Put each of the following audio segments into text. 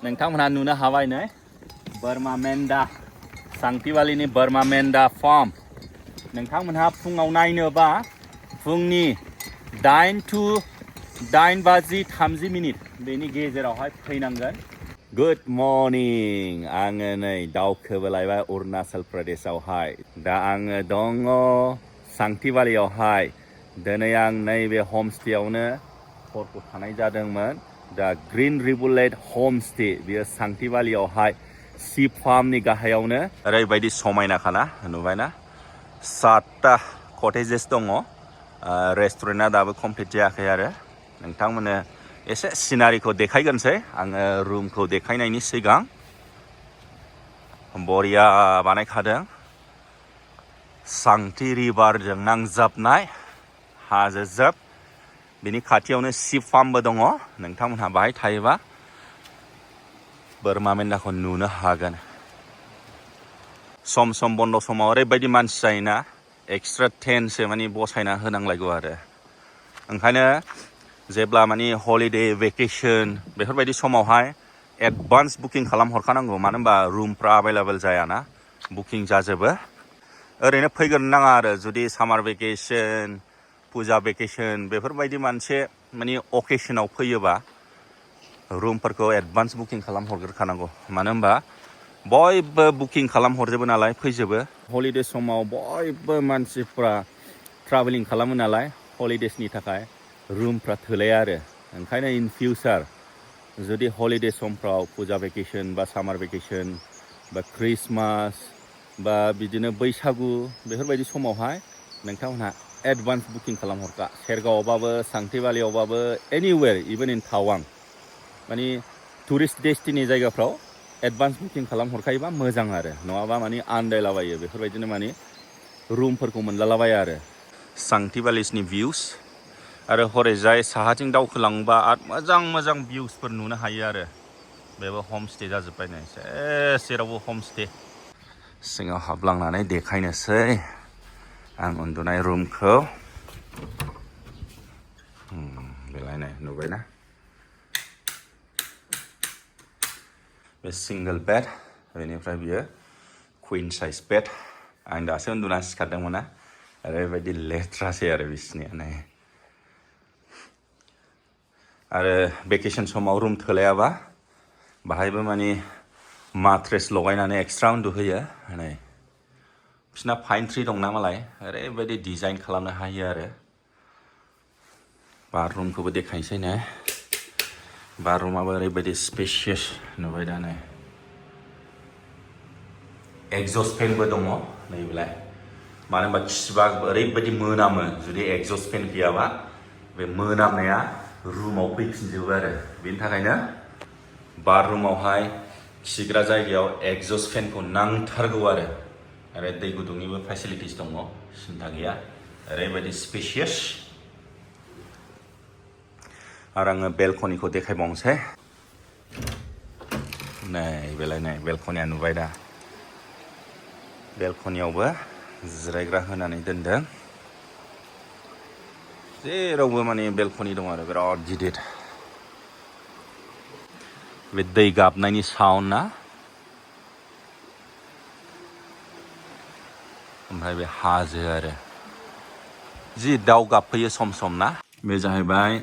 नोंथांमोनहा नुनो हाबाय नै बोरमा मेन्दा सांति वालीनि बोरमा मेन्दा फार्म नोंथांमोनहा फुङाव नायनोबा फुंनि 8 to 8:30 बेनि गेजेरावहाय फैनांगोन गुड मर्निं आङो नै दावखोबोलायबाय अरुणाचल प्रदेशआवहाय दा आङो दङ सांति वालीयावहाय दिनै आं नैबे हमस्टेयावनो हरखौ थानाय जादोंमोन दा ग्रीन रिवुलेट हमस्टे बेयो सांति वालीयावहाय सी फार्मनि गाहायावनो ओरैबायदि समायनाखाना नुबायना 7टा कटेजेस दङ रेस्टुरेन्टआ दाबो कमप्लिट जायाखै आरो नोंथांमोननो एसे सिनारिखौ देखायगोनसै आङो रुमखौ देखायनायनि सिगां बरिया बानायखादों सांति रिभारजों नांजाबनाय हाजो जोब बिनि खाथियावनो सी फार्मबो दङ नोंथांमोनहा बाहाय थायोबा बोरमा मेन्दाखौ नुनो हागोन सम सम बन्द समाव ओरैबायदि मानसि जायोना एक्सट्रा टेन्टसो माने बसायना होनांलायगौ आरो ओंखायनो जेब्ला माने हलिडे भेकेसन बेफोरबायदि समावहाय एडभान्स बुकिं खालाम हरखानांगौ मानो होनबा रुमफ्रा एभेलेबल जायाना बुकिं जाजोबो ओरैनो फैग्रोनो नाङा आरो जुदि सामार भेकेसन फुजा भेकेसन बेफोरबायदि मोनसे माने अकेशनाव फैयोबा रुमफोरखौ एडभान्स बुकिं खालाम हरग्रोखानांगौ मानो होनबा बयबो बुकिं खालाम हरजोबो नालाय फैजोबो हलिडे समाव बयबो मानसिफ्रा ट्राभेलिं खालामो नालाय हलिडेसनि थाखाय रुमफ्रा थोलाया आरो ओंखायनो इन फिउचार जुदि हलिडे समफ्राव फुजा भेकेसन बा सामार भेकेसन बा क्रिसमास बा बिदिनो बैसागु बेफोरबायदि समावहाय नोंथांमोनहा एडभान्स बुकिं खालाम हरखा सेरगावआवबाबो सांति वालीयावबाबो एनिवेयर इभेन इन टावां माने टुरिस्ट डेस्टिनि जायगाफ्राव एडभान्स बुकिं खालाम हरखायोबा मोजां आरो नङाबा माने आन्दायलाबायो बेफोरबायदिनो माने रुमफोरखौ मोनलालाबाया आरो सांति वालीसनि भिउस आरो हरैजाय साहाथिं दावखोलांबा आरो मोजां मोजां भिउसफोर नुनो हायो आरो बेबो हमस्टे जाजोब्बाय नै जेरावबो हमस्टे सिङाव हाबलांनानै देखायनोसै आं उन्दुनाय रुमखौ बेलाय नै नुबायना बे सिंगल बेड बेनिफ्राय बियो कुइन साइज बेड आं दासो उन्दुना सिखारदोंमोन ना ओरैबायदि लेथ्रासै आरो बिसिनिया नै आरो भेकेसन समाव रुम थोलायाबा बाहायबो माने माट्रेस लगायनानै एक्सट्रा उन्दुहोयो नै बिसिना पाइन ट्रि दंना मालाय ओरैबायदि डिजाइन खालामनो हायो आरो बाथरुमखौबो देखायनोसै ने बाथरुमाबो ओरैबायदि स्पेसियास नुबाय दा नै एगजस्ट फेनबो दङ नैबेलाय मानो होनबा खिबा ओरैबायदि मोनामो जुदि एगजस्ट फेन गैयाबा बे मोनामनाया रुमाव फैफिनजोबो आरो बेनि थाखायनो बाथरुमावहाय खिग्रा जायगायाव एगजस्ट फेनखौ नांथारगौ आरो दै गुदुंनिबो फेसिलिटिस दङ सिन्था गैया ओरैबायदि स्पेसियास आरो आङो बेलकनिखौ देखायबावनोसै नै बेलाय नै बेलकनिया नुबाय दा बेलकनियावबो जिरायग्रा होनानै दोनदों जेरावबो माने बेलकनि दं आरो बिराद गिदिर बे दै गाबनायनि साउन्ड ना ओमफ्राय बे हाजो आरो जि दाउ गाबफैयो सम सम ना बे जाहैबाय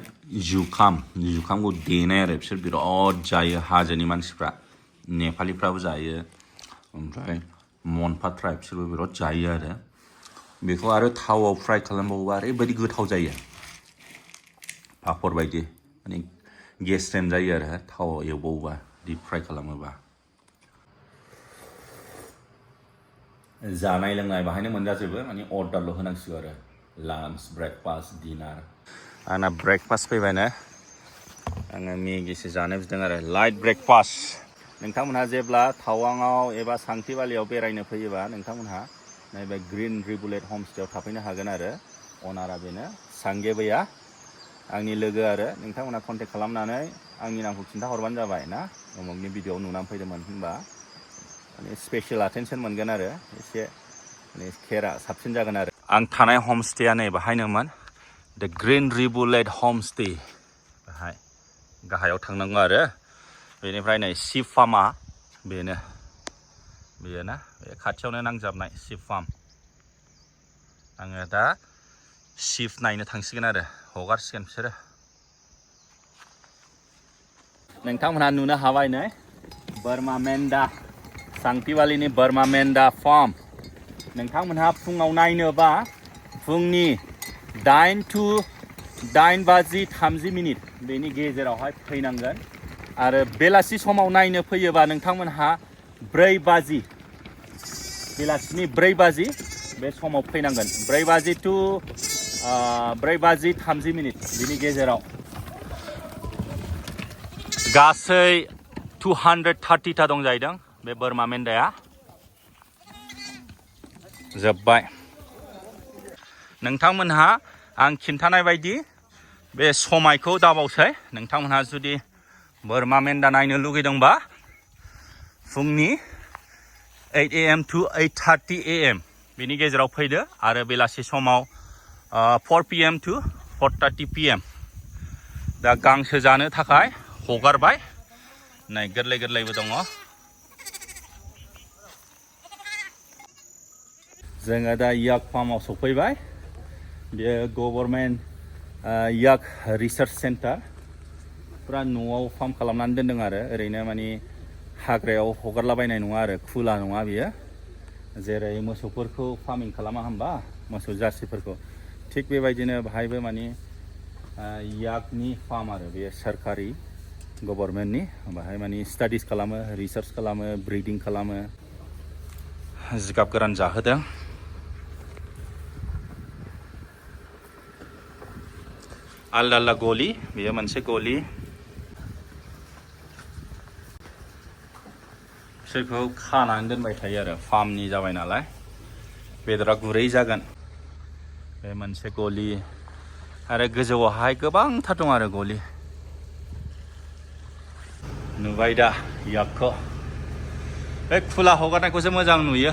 जुखामखौ देनाय आरो बिसोर बिराद जायो हाजोनि मानसिफ्रा नेपालिफ्राबो जायो ओमफ्राय मनफा ट्राइबसफोरबो बिराद जायो आरो बेखौ आरो थावआव फ्राय खालामबावोबा ओरैबायदि गोथाव जायो पापर बायदि माने गेस्रेम जायो आरो थावआव एवबावोबा डिप फ्राय खालामोबा जानाय लोंनाय बाहायनो मोनजाजोबो माने अर्डारल' होनांसिगौ आरो लान्च ब्रेकफास्ट डिनार आंना ब्रेकफास्ट फैबायना आङो मेगिसो जानो बिदों आरो लाइट ब्रेकफास्ट नोंथांमोनहा जेब्ला टावाङाव एबा सांति वालीयाव बेरायनो फैयोबा नोंथांमोनहा नैबे ग्रीन रिवुलेट हमस्टेयाव थाफैनो हागोन आरो अनारा बेनो सांगेबैया आंनि लोगो आरो नोंथांमोनहा कन्टेक्ट खालामनानै आंनि नामखौ खिन्थाहरबानो जाबाय ना उमुगनि भिडिअ'आव नुनानै फैदोंमोन होनबा माने स्पेसियेल एटेनसन मोनगोन आरो एसे माने केयारा साबसिन जागोन आरो आं थानाय हमस्टेया नै बाहायनोमोन द ग्रीन रिवुलेट हमस्टे बाहाय गाहायाव थांनांगौ आरो बेनिफ्राय नै शिप फार्मा बेनो ना बे खाथियावनो नांजाबनाय शिप फार्म आङो दा शिप नायनो थांसिगोन आरो हगारसिगोन बिसोरो नोंथांमोनहा नुनो हाबाय नै बोरमा मेन्दा सांतिवालिनि बोरमा मेन्दा फार्म नोंथांमोनहा फुङाव नायनोबा फुंनि 8:30 बेनि गेजेरावहाय फैनांगोन आरो बेलासि समाव नायनो फैयोबा नोंथांमोनहा 4 बेलासिनि 4 बे समाव फैनांगोन 4 to 4:30 बेनि गेजेराव गासै 230 दं जाहैदों बे बोरमा मेन्दाया जोब्बाय नोंथांमोनहा आं खिन्थानाय बायदि बे समायखौ दाबावसै नोंथांमोनहा जुदि बोरमा मेन्दा नायनो लुगैदोंबा फुंनि 8 AM to 8:30 AM बेनि गेजेराव फैदो आरो बेलासि समाव 4 PM to 4:30 PM दा गांसो जानो थाखाय हगारबाय नै गोरलै गोरलैबो दङ जोङो दा याक फार्माव सफैबाय बेयो गभर्नमेन्ट याक रिसार्च सेन्टार पुरा न'आव फार्म खालामनानै दोनदों आरो ओरैनो माने हाग्रायाव हगारलाबायनाय नङा आरो खुला नङा बियो जेरै मोसौफोरखौ फार्मिं खालामा होनबा मोसौ जार्सिफोरखौ थिग बेबायदिनो बाहायबो माने याकनि फार्म आरो बेयो सोरखारि गभर्नमेन्टनि बाहाय माने स्टाडिस खालामो रिसार्च खालामो ब्रिडिं खालामो जिगाब गोरान जाहोदों आलदा आलदा गलि बेयो मोनसे गलि बिसोरखौ खानानै दोनबाय थायो आरो फार्मनि जाबाय नालाय बेदरा गुरै जागोन बे मोनसे गलि आरो गोजौआवहाय गोबांथार दं आरो गलि नुबाय दा याकखौ बे खुला हगारनायखौसो मोजां नुयो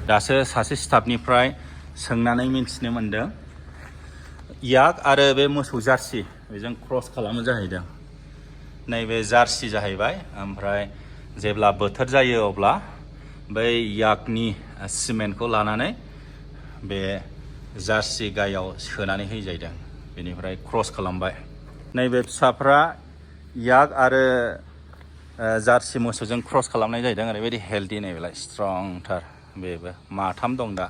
दासो सासे स्टाफनिफ्राय सोंनानै मिन्थिनो मोनदों याक आरो बे मोसौ जार्सि बेजों क्रस खालामो जाहैदों नैबे जार्सि जाहैबाय ओमफ्राय जेब्ला बोथोर जायो अब्ला बै याकनि सिमेन्टखौ लानानै बे जार्सि गायाव सोनानै होयो जाहैदों बेनिफ्राय क्रस खालामबाय नैबे फिसाफ्रा याक आरो जार्सि मोसौजों क्रस खालामनाय जाहैदों ओरैबायदि हेल्दि नैबेलाय स्ट्रंथार बेबो माथाम दं दा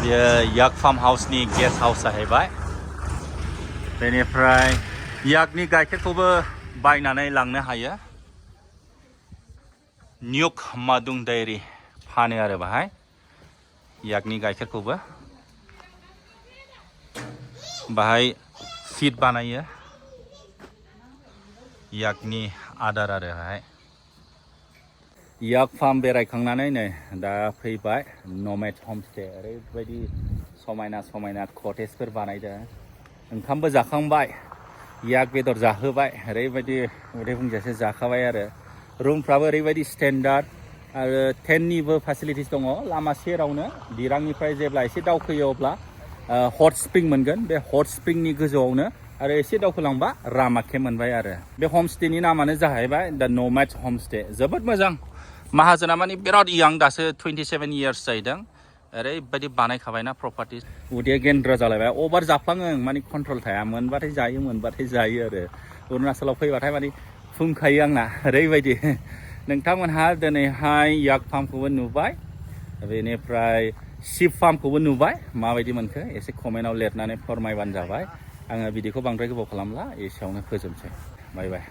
बेयो याक फार्म हाउसनि गेस्ट हाउस जाहैबाय बेनिफ्राय याकनि गाइखेरखौबो बायनानै लांनो हायो न्युक मादुं डायरी फानो आरो बाहाय याकनि गाइखेरखौबो बाहाय फिड बानायो याकनि आदार आरो बाहाय याक फार्म बेरायखांनानै नै दा फैबाय नमेड हमस्टे ओरैबायदि समायना समायना कटेजफोर बानायदों ओंखामबो जाखांबाय याक बेदर जाहोबाय ओरैबायदि उदै बुंजासे जाखाबाय आरो रुमफ्राबो ओरैबायदि स्टेन्डार्ड आरो टेन्टनिबो फेसिलिटिस दङ लामा सेरावनो दिरांनिफ्राय जेब्ला एसे दावखोयो अब्ला हट स्प्रिं मोनगोन बे हट स्प्रिंनि गोजौआवनो आरो एसे दावखोलांबा रामाखे मोनबाय आरो बे हमस्टेनि नामानो जाहैबाय दा नमेड हमस्टे जोबोद मोजां माहाजोना माने बिराद यां दासो 27 इयार्स जाहैदों ओरैबायदि बानायखाबायना प्रपार्टि उदैया गेन्द्रा जालायबाय अभार जाफ्लाङो माने कन्ट्रल थाया मोनबाथाय जायो आरो अरुणाचलाव फैबाथाय माने फुंखायो आंना ओरैबायदि नोंथांमोनहा दिनैहाय याक फार्मखौबो नुबाय बेनिफ्राय शिप फार्मखौबो नुबाय माबायदि मोनखो एसे कमेन्टआव लिरनानै फोरमायबानो जाबाय आङो भिडिअखौ बांद्राय गोबाव खालामला एसेयावनो फोजोबसै बाय बाय